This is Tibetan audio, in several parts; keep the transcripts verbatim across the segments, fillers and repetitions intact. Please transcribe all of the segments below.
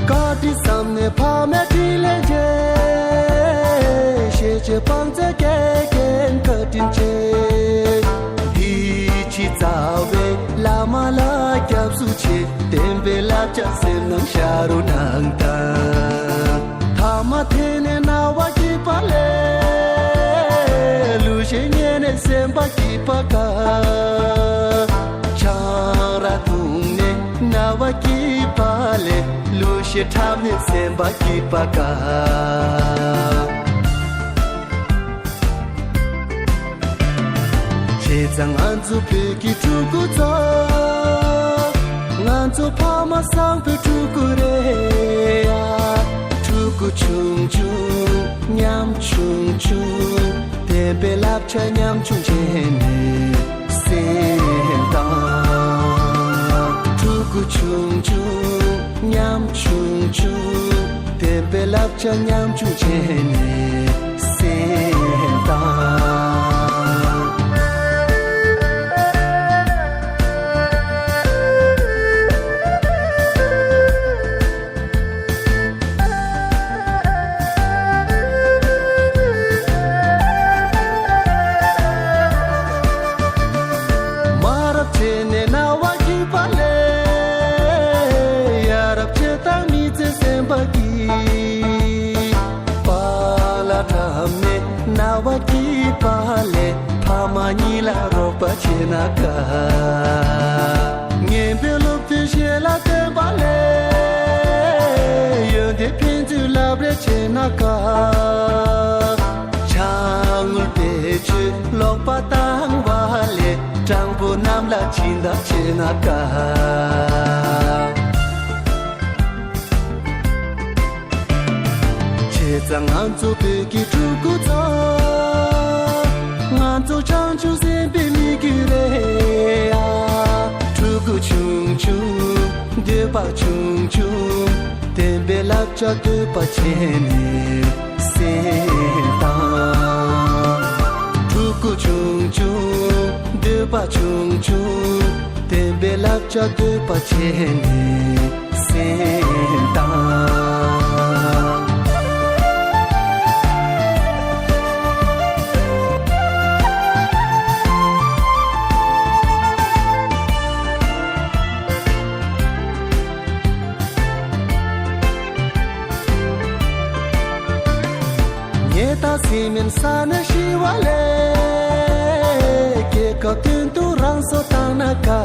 བཀའ་དྲིན་བསམ་ནས་ཕ་མའི་དྲིན་ལན་འཇལ། ཤེས་བྱའི་བང་མཛོད་སྐྱེལ་མཁན་བཀའ་དྲིན་ཆེ། འདི་ཕྱི་རྩ་བའི་བླ་མ་ལ་སྐྱབས་སུ་མཆི། བསྟན་པའི་བསླབ་བྱ་སེམས་ནང་ཤར་རོ་གནང་དང་། ཐ་མ་དེ་ནས་རྣ་བ་སྐྱིད་པ་ལས། གླུ་གཞས་ཉན་ནས་སེམས་པ་སྐྱིད་པ་དགའ། ཆང་རག་འཐུང་ནས་རྣ་བ་སྐྱིད་པ་ལས། གླུ་གཞས་འཁྲབ་ནས་སེམས་པ་སྐྱིད་པ་དགའ། བྱས་ཙང་ང་ཚོ་བོད་ཀྱི་ཕྲུ་གུ་ཚོ། ང་ཚོ་ཕ་མ་བཟང་པོའི་ཕྲུ་གུ་རེད་ཡ། ཕྲུ་གུ་ཆུང་ཆུང་ཉམ་ཆུང་ཆུང་། བསྟན་པའི་བསླབ་བྱ་ཉམ་ཆུང་བྱས་ནས་གསན་དང་། ཕྲུ་གུ་ཆུང་ཆུང་ཉམ་ཆུང་ཆུང་། བསྟན་པའི་བསླབ་བྱ་ཉམ་ཆུང་བྱས་ནས་གསན་དང་། མ་རབས་བྱས་ནས་རྣ་བ་སྐྱིད་པ་ལས། ཡ་རབས་བྱས་དང་མི་ཚེ་སེམས་པ་སྐྱིད། པཱ་ལགས་འཁྲབ་ནས་རྣ་བ་སྐྱིད་པ་ལས། ཕ་མ་གཉིས་ལ་རོགས་པ་བྱས་ན་དགའ། ངན་པའི་སློབ་ཚན་ཞལ་ལག་སྟོན་པ་ལས། ཡོན་ཏན་ཕན་ཚུན་བསླབ་རེས་བྱས་ན་དགའ། ཕྱག་དངུལ་བེད་སྤྱོད་ལོག་པ་བཏང་བ་ལས། སྤྲང་པོ་རྣམས་ལ་སྦྱིན་བདག་བྱས་ན་དགའ། བྱས་ཙང་ང་ཚོ་བོད་ཀྱི་ཕྲུ་གུ་ཚོ། ང་ཚོ་བྱང་ཆུབ་སེམས་དཔའི་མི་རྒྱུད་རེད་ཡ། ཕྲུ་གུ་ཆུང་ཆུང་འདོད་པ་ཆུང་ཆུང་། བསྟན་པའི་བསླབ་བྱ་འདོད་པ་བྱས་ནས་གསན་དང་། ཕྲུ་གུ་ཆུང་ཆུང་འདོད་པ་ཆུང་ཆུང་། བསྟན་པའི་བསླབ་བྱ་འདོད་པ་བྱས་ནས་གསན་དང་། ཉལ་ཐ་སི་མེན་ས་ནས་ཤི་བ་ལས། རྒྱལ་ཁབ་དོན་དུ་རང་སྲོག་བཏང་ན་དགའ།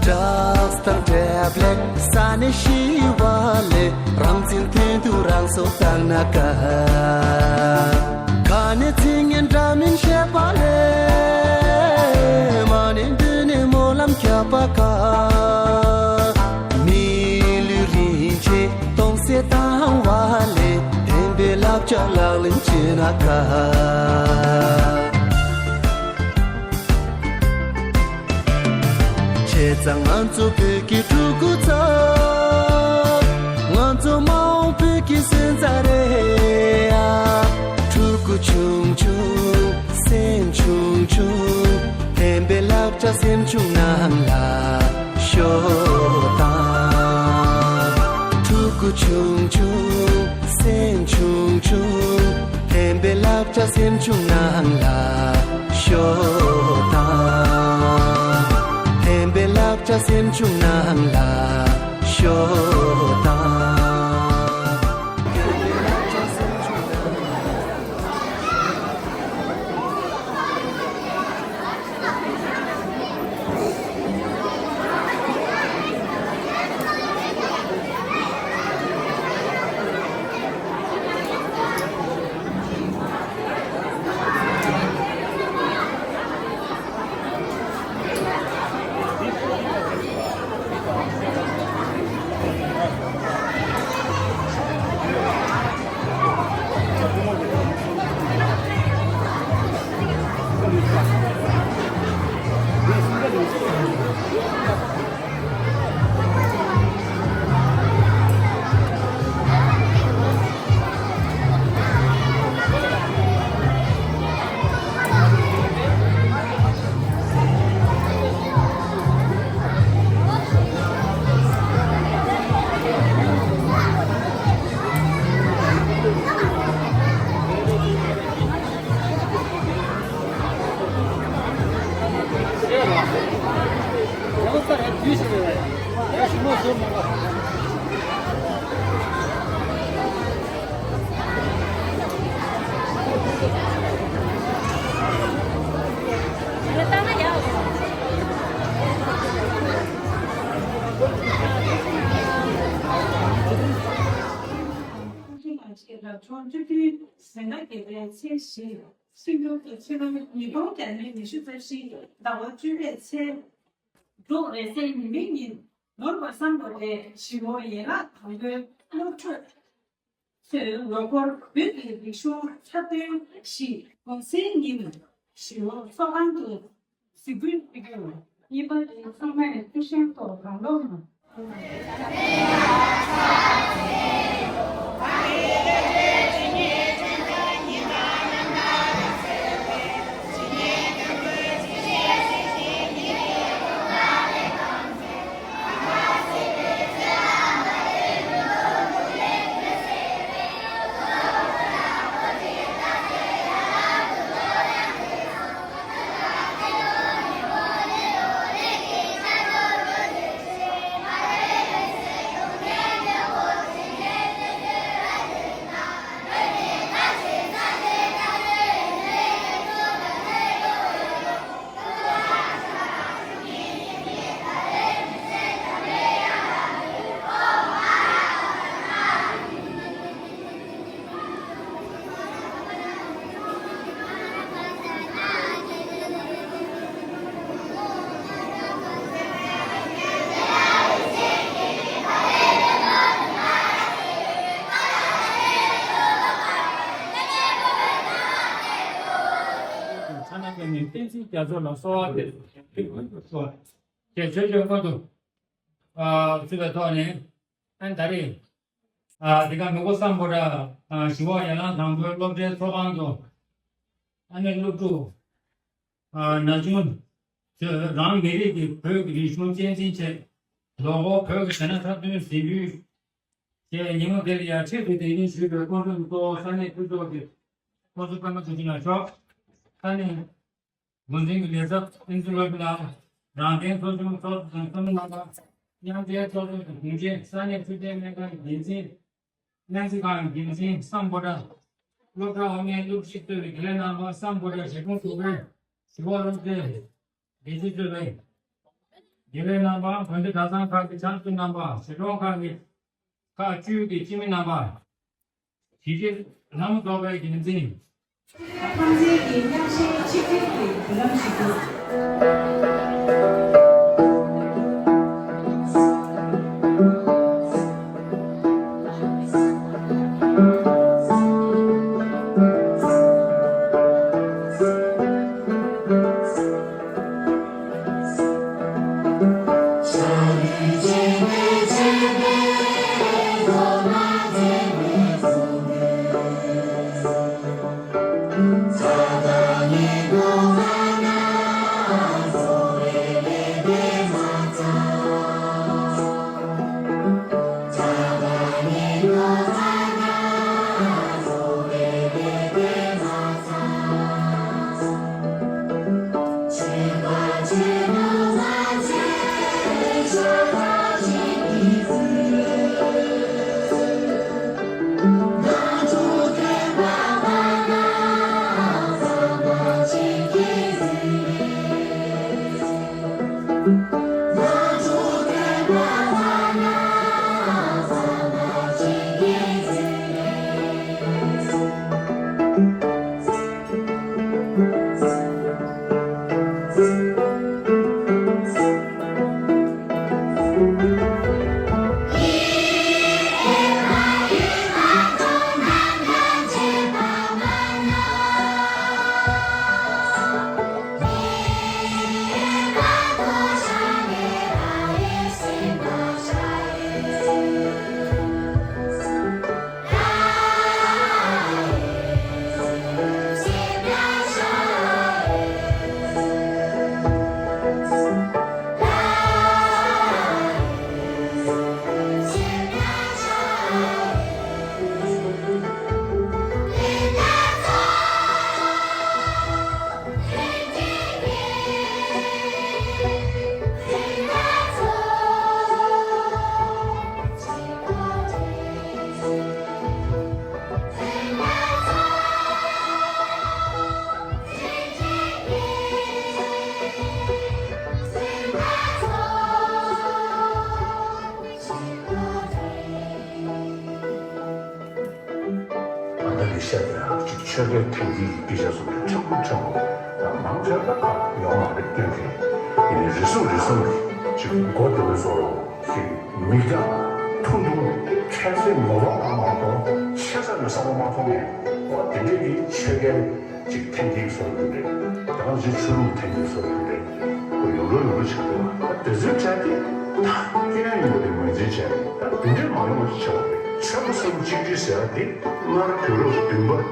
ཌགས་དང་ཊེབ་ལེཊ་ས་ནས་ཤི་བ་ལས། རང་བཙན་དོན་དུ་རང་སྲོག་བཏང་ན་དགའ། ཁ་ནས་ཚིག་ངན་འདྲ་མིན་བཤད་པ་ལས། མ་ཎི་འདོན་ནས་སྨོན་ལམ་བརྒྱབ་པ་དགའ། མི་ལུས་རིན་ཆེན་གཏོང་ཟད་བཏང་བ་ལས། བསྟན་པའི་བསླབ་བྱ་ལག་ལེན་བྱས་ན་དགའ། བྱས་ཙང་ང་ཚོ་བོད་ཀྱི་ཕྲུ་གུ་ཚོ། ང་ཚོ་མ་འོངས་བོད་ཀྱི་སོན་རྩ་རེད་ཡ། ཕྲུ་གུ་ཆུང་ཆུང་སེམས་ཆུང་ཆུང་། བསྟན་པའི་བསླབ་བྱ་སེམས་ཆུང་ནང་ལ་ཤོག་དང་། ཕྲུ་གུ་ཆུང་ཆུང་སེམས་ཆུང་ཆུང་། བསྟན་པའི་བསླབ་བྱ་སེམས་ཆུང་ནང་ལ་ཤོག་དང་། བསྟན་པའི་བསླབ་བྱ་སེམས་ཆུང་ནང་ལ་ཤོག་དང་། ཟླ་བ་བཅུ་པའི་ཚེས་ཉི་ཤུ་རྩ་བཞི། འབྲུག་རེས་གཟའ་ཉི་མའི་ཉིན་ནོར་བུ་བསམ་དགོས་པའི་ཞི་བའི་ཡན་ལག་དང་པོའི་སློབ་ཕྲུག་ཚོས་ལོ་འཁོར་བོད་ཀྱི་རིག་གཞུང་འཁྲབ་སྟོན་བཞི། གུང་སེང་ཉིན་ཞི་བའི་ཚོགས་ཁང་དུ་གཟིགས་འབུལ་ཞུ་རྒྱུ་ཡིན་པ་དེ་ཚང་མས་ཐུགས་ཞེན་ཐོག་གང་ལོག་མ། ཚང་མ་གི་ནི་བསྟན་འཛིན་རྒྱ་མཚོ་ལ་གསོལ་བ་འདེབས། ཞེས་ཆོས་སྤྱོད་སྔོན་དུ། ཨ་བརྩིས་པའི་ཐོག་ནས། ཨ་ནི་ད་རེས། ཨ་འདི་ག་མི་གོ་བསམ་པོ་ར། ཨ་ཞི་བ་ཡན་ལག་དང་པོའི་སློབ་གྲྭའི་ཚོགས་ཁང་དུ། ཨ་ནི་སློབ་ཕྲུག་ཨ་ན་ཆུང་ཚོས་རང་མི་རིགས་ཀྱི་བོད་ཀྱི་རིག་གཞུང་གཅེས་འཛིན་ཆེད། ལོ་འཁོར་བོད་ཀྱི་གཞས་སྣ་འཁྲབ་སྟོན་གཟིགས་འབུལ། ཞེས་ཉིན་མོ་འདིར་ཡར་ཆེད་དུ་གདན་འདྲེན་ཞུས་པའི་སྐུ་མགྲོན་གཙོ་བོ་ས་གནས་ཁུལ་ཚོགས་ཀྱི་ཁོང་ཚོ་པད་མ་ཚུལ་ཁྲིམས་ལགས་མཆོག་ས་གནས་འགོ་འཛིན་གྱི་ལས་ཚབ་ཨིན་ཚུལ་སློབ་དཔོན་ལགས། རང་བདེན་ཚོགས་ཆུང་ཚོགས་གཙོ་དང་ཚོགས་མི་རྣམ་པ། མཉམ་འབྲེལ་ཚོགས་ཆུང་གི་དྲུང་ཆེ། ས་གནས་འཕྲོད་བསྟེན་སྨན་ཁང་འགན་འཛིན། སྨན་རྩིས་ཁང་འགན་འཛིན་སམ་བྷོ་ཊ། སློབ་གྲྭ་དབུ་མའི་སློབ་སྤྱི་གཙོས་པའི་དགེ་ལས་རྣམ་པ། སམ་བྷོ་ཊ་ཞི་ཁྲོན་དྲུག་པའི་ཞི་བ་སློབ་གྲྭའི་སྒེར་གྱི་གཙོས་པའི་དགེ་ལས་རྣམ་པ། དགོན་སྡེ་གྲྭ་ཚང་ཁག་གི་ཕྱག་མཛོད་རྣམ་པ། ཞི་གྲོང་ཁག་གི་ཁག་བཅུ་གི་སྤྱི་མི་རྣམ་པ། གཞིས་བྱེས་ལྷ་མོ་རྫོང་དཔོན་གྱི་འགན་འཛིན། ཁམས་ཚན་གྱི་མཉམ་ཞུགས་ཆིག་སྒྲིལ་གྱི་བརྒྱུད་ལམ་ཞིག་ཏུ། བཤད་པའི་ཅིག་ཆོས་སྐད་ཐེངས་འདིའི་སྐད་ཆ་སོགས་ཀྱི་ཕྲན་བུ་ཕྲན་བུ་ཡང་མང་ཆེ་བ་ཁག་ཡོང་མ་རེད་སྟོན་མཁན། ཡིན་ནའི་རེ་ཟུང་རེ་ཟུང་གིས་ཅིག་མགོ་བདེ་བོའི་བཟོ་རོགས་ཞེས་མིག་རྒྱང་ཐུང་ཐུང་ཁྱད་གསོད་མོ་ལོག་ཨ་མ་གཏོང་ཆེ་ས་ནས་བསམ་བློ་མ་གཏོང་ངས་འོ་དེ་འདྲས་ཀྱི་ཆོས་སྐད་ཅིག་ཐེངས་འདིའི་བཟོ་རྒྱུ་རེད། དེ་གང་ཅིག་ཆོས་ལུགས་ཐེངས་འདིའི་བཟོ་རྒྱུ་རེད། ཁོ་ཡོང་འགྲོ་ཡོང་འགྲོ་བྱེད་དགོས་པ་ད་དེ་ཚོའི་གྲས་དེ་ད་སྐྱོན་ཡོད་པ་དེ་ངོས་འཛིན་བྱས་ནས་ད་དེ་འདྲས་མ་ཡོང་བ་ཞིག་བྱ་བ་རེད། ཆོལ་ཁ་གསུམ་གཅིག་སྒྲིལ་ཟེར་བ་དེ། སྔར་དུས་རབས་བདུན་པ།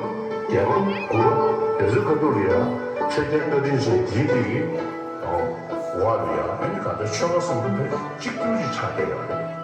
བརྒྱད་པ། དགུ་པ་དེ་ཚོའི་ཁ་ཐུག་ལ་ཡང་ཆོས་རྒྱལ་བཀའ་དྲིན་ཅན་དེའི་དེ་ཡིན། འོག་ལ་ཡང་ཨ་ནི་ག་ད་ཆོལ་ཁ་གསུམ་པོ་དེ་གཅིག་གྱུར་གྱི་ཆགས་བསྡད་ཡོད་རེད།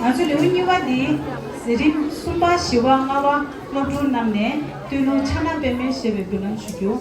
ང་ཚོའི་ལེའུ་གཉིས་པ་འདི་འཛིན་རིམ་གསུམ་པ་བཞི་པ་ལྔ་པ་སློབ་ཕྲུག་རྣམས་ནས་སྟོད་ལུང་ཕྱག་ན་པདྨོ་ཞེས་པའི་འབུལ་ལམ་ཞུ་རྒྱུ།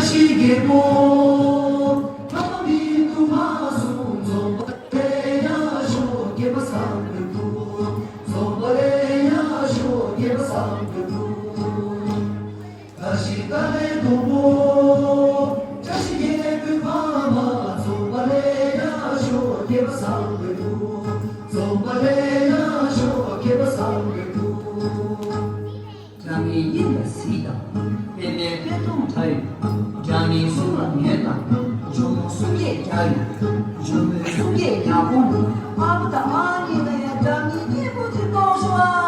ཤེས་རྒྱལ་པོ། ཐ་མི་དུ་མ་སུ་འཛོམས་པ་ལས་ཡ་ཤོ་རྒྱལ་པོ་སམ་དུ་འཛོམས་པ་ལས་ཡ་ཤོ་རྒྱལ་པོ་སམ་དུ། ད་ཤི་ད་ལེ་དུ་པོ། ཅ་ཤི་རྒྱལ་པོའི་ཕ་མ་འཛོམས་པ་ལས་ཡ་ཤོ་རྒྱལ་པོ་སམ་དུ། འཛོམས་པ་ལས་ཡ་ཤོ་རྒྱལ་པོ་སམ་དུ། སྒྲ་མི་སྙན་ལ་གཟིགས་དང་། པད་མའི་པད་སྡོང་འདྲ་ཡོད། སྒྲ་མི་གསུང་ལ་ཉན་དང་། ཇོ་མོ་གསུང་སྐད་རྒྱག་ཡོད། ཇོ་མོའི་གསུང་སྐད་རྒྱག་གོང་དུ། ཨ་ཕ་དང་ཨ་མྱེས་ལ་ཡང་སྒྲ་མི་སྙན་པོ་ཅིག་གཏོང་ཤོག་ཨ།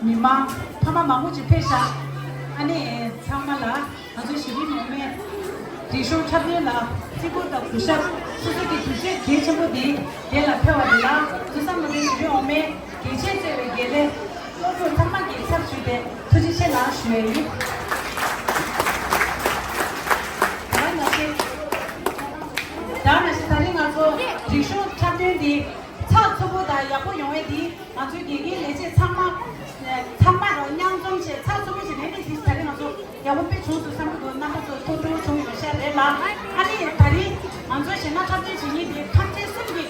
མི་མང་ཕ་མ་མང་པོ་ཅིག་ཕེབས་ཤག་ཨ་ནི་ཚང་མ་ལ་ང་ཚོའི་གཞི་རིམ་འོག་མའི་རིག་གཞུང་འཁྲབ་སྟོན་ལ་བརྩི་བཀུར་དང་གུས་ཞབས། སོ་སོ་གི་དུས་ཚོད་གལ་ཆེན་པོ་འདི་འདི་ལ་ཕེབས་པ་འདི་ལ་ཐུགས་བསམ་བློ་གཞི་རིམ་འོག་མའི་དགེ་ཆེ་གཙོས་པའི་དགེ་ལས་སློབ་ཕྲུག་ཚང་མ་གི་ཚབ་ཞུས་ཏེ་ཐུགས་རྗེ་ཆེ་གནང་ཞུ་ཡས་ཡིན། ད་ནང་བཞིན་ད་ནང་བཞིན་ད་རིང་ང་ཚོ་རིག་གཞུང་འཁྲབ་སྟོན་འདི་ཚགས་ཚུད་པོ་དང་ཡག་པོ་ཡོང་བའི་འདི་ང་ཚོའི་དགེ་རྒན་ལས་བྱེད་ཚང་མ་ཚང་མ་རང་མཉམ་འཛོམས་བྱས་ཚགས་ཚུད་པོ་བྱས་ནས་ནི་འདི་ད་རིང་ང་ཚོ་ཡག་པོ་དཔེ་བྱུང་སོང་བསམ་གྱི་འདུག་རྣམ་པ་ཚོ་ཐུགས་སྤྲོ་བྱུང་ཡོད་ཤག་རེད་ལ། ཨ་ནི་ད་རིང་ང་ཚོ་གཞས་སྣ་འཁྲབ་སྟོན་བྱེད་མཁན་དེ་ཁམས་ཚན་གསུམ་གྱི་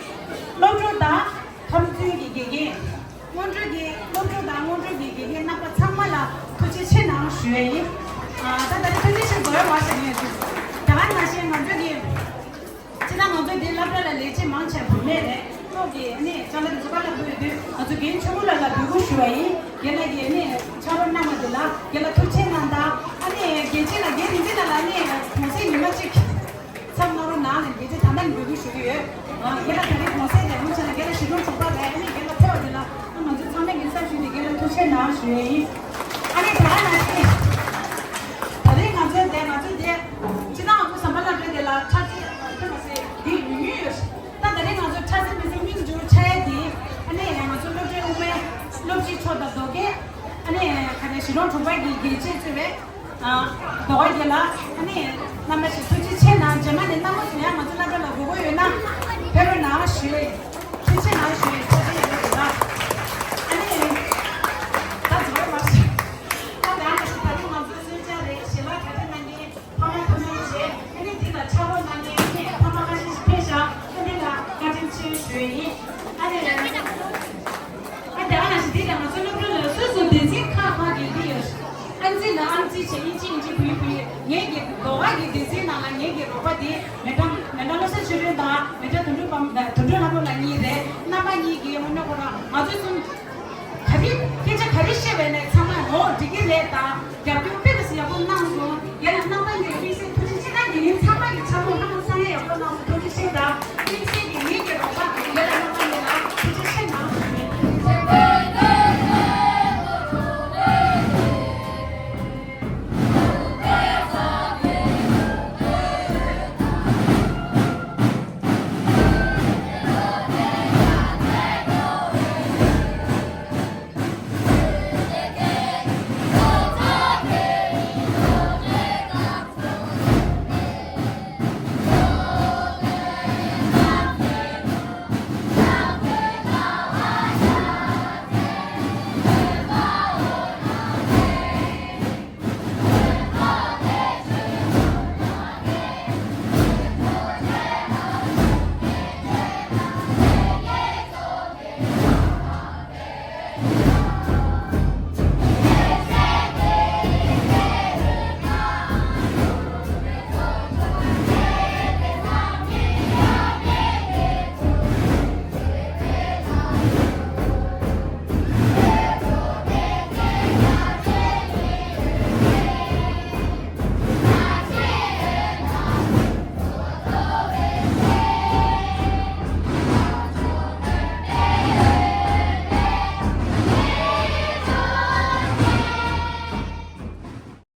སློབ་ཕྲུག་དང་ཁམས་ཚན་གྱི་དགེ་རྒན། སྔོན་འགྲོ་གི་སློབ་ཕྲུག་དང་སྔོན་འགྲོ་གི་དགེ་རྒན་རྣམ་པ་ཚང་མ་ལ་ཐུགས་རྗེ་ཆེ་གནང་ཞུ་ཡས་ཡིན། ཨ་ད་ད་རེས་ཐུགས་རྗེ་ཆེ་དགོས་ཡ་མ་ཟེར་ངེས་ཅིག་ད་ག་ནང་བཞིན་ང་ཚོ་གི་སྤྱིར་ན་ང་ཚོ་འདི་སློབ་གྲྭ་ལ་ལས་བྱེད་མང་ཆེ་བུད་མེད་རེད། ལོག་གི་ནི་ཅ་ལག་འདི་ཚོ་ག་ལ་འབུལ་ཡོད་དུས་ང་ཚོ་རྒན་ཆུང་ངུ་ལ་ལ་འབོད་སྐུལ་ཞུ་བ་ཡིན། རྒན་ལགས་ཀྱིས་ནི་ཕྱག་རོགས་གནང་བ་འདི་ལ་རྒན་ལགས་ཐུགས་རྗེ་གནང་དང་། ཨ་ནི་རྒན་ཆེན་ལགས་རྒན་རིག་འཛིན་ལགས་ལ་ནི་གུང་སེང་ཉི་མ་གཅིག་མཚམས་གནང་རོགས་གནང་ལ་རྒན་ཆེན་ད་ལྟ་ནས་འབོད་སྐུལ་ཞུ་གི་ཡོད། ཨ་རྒན་ལགས་ད་རེས་གུང་སེང་རེད། འོན་ཀྱང་རྒན་ལགས་གཞིས་གྲོང་དྲུག་པ་རེད། ཨ་ནི་རྒན་ལགས་ཕེབས་པ་འདི་ལ་ཨ་ང་ཚོ་ཚང་མས་ངས་གསར་ཞུས་ཏེ་རྒན་ལགས་ཐུགས་རྗེ་གནང་ཞུ་ཡས་ཡིན། ཨ་ནི་ད་ང་ཚོ་ད་རེས་ང་ཚོ་འདི་ང་ཚོ་འདི་སྤྱིར་ན་ང་ཚོ་ཟམ་པ་ལ་འགྲོ་དེ་ལ་འཁྲབ་སྟོན་ཐོན་པ་སེ་འདི་ཡོད་ཡོད་ཡོད། ད་ད་རེས་ང་ཚོ་འཁྲབ་སྟོན་མི་ཚེ་སྙིང་རྗེ་ཆགས་ཡས་འདི་ཨ་ནི་ང་ཚོ་སློབ་གྲྭའི་དབུ་མའི་སློབ་སྤྱི་མཆོག་དང་མདོ་སྐྱེས་ཨ་ནི་ག་རེ་གཞིས་གྲོང་དྲུག་པ་གི་དགེ་ཆེ་གཙོས་པའི་ཨ་མདོ་སྐྱེས་ལ་ཨ་ནི་རྣམ་པ་ཞིག་ཐུགས་རྗེ་ཆེ་གནང་། རྗེས་མ་ནས་རྣམ་པ་ཚོ་ཡང་ང་ཚོ་སློབ་གྲྭ་ལ་དགོས་མཁོ་ཡོད་ན་ཕེབས་རོགས་གནང་ཞུ་ཡས་ཐུགས་རྗེ་ཆེ་གནང་ཞུ་ཡས་ཐུགས་རྗེ་ཆེ་ཡོད་ལ། ཨ་ནི་ད་འཛོལ་མ་ཞིག་ད་ད་ང་ཚོ་ད་རུང་ང་ཚོ་གསོལ་ཇ་རེད། ཞལ་ལག་ག་རེ་གནང་གི་ཕ་མ་ཐུགས་སྣང་བྱས། ཨ་ནི་འདི་ལ་ཕྱག་རོགས་གནང་མཁན་ཨ་ནི་ཕ་མ་ཁ་ཤས་ཤིག་ཕེབས་ཤག་ཨ་ནི་ལ་བཀའ་དྲིན་ཆེ་ཞུ་ཡས་ཡིན། ཨ་ནི་ཨ་ད་ག་ནང་བཞིན་འདི་ལ་ང་ཚོ་སློབ་གྲྭ་ལ་སོ་སོ་སྡེ་ཚན་ཁག་ཁག་གི་འདི་ཡོད། ཨ་ཙི་ལ་ཨ་ཙི་བྱས་ཨི་ཅི་ཨི་ཅི་བུ་ཡི་བུ་ཡི་ངེད་ཀྱི་ལྡོག་ཁ་གི་སྡེ་ཚན་ནང་ལ་ངེད་ཀྱི་རོགས་པ་དེ་མེ་ཏྲ་མེ་ཏྲ་བློ་བཟང་ཆོས་སྒྲོན་དང་མེ་ཏྲ་དོན་གྲུབ་པ་དོན་གྲུབ་ལྷ་མོ་ལགས་གཉིས་རེད། རྣམ་པ་གཉིས་ཀྱིས་དངོས་གནས་ཁོ་རང་ང་ཚོ་གསུམ། ག་རེ་སྐད་ཆ་ག་རེ་བཤད་པ་ཡིན་ན་ཚང་མ་འོ་འགྲིག་གི་རེད་དང་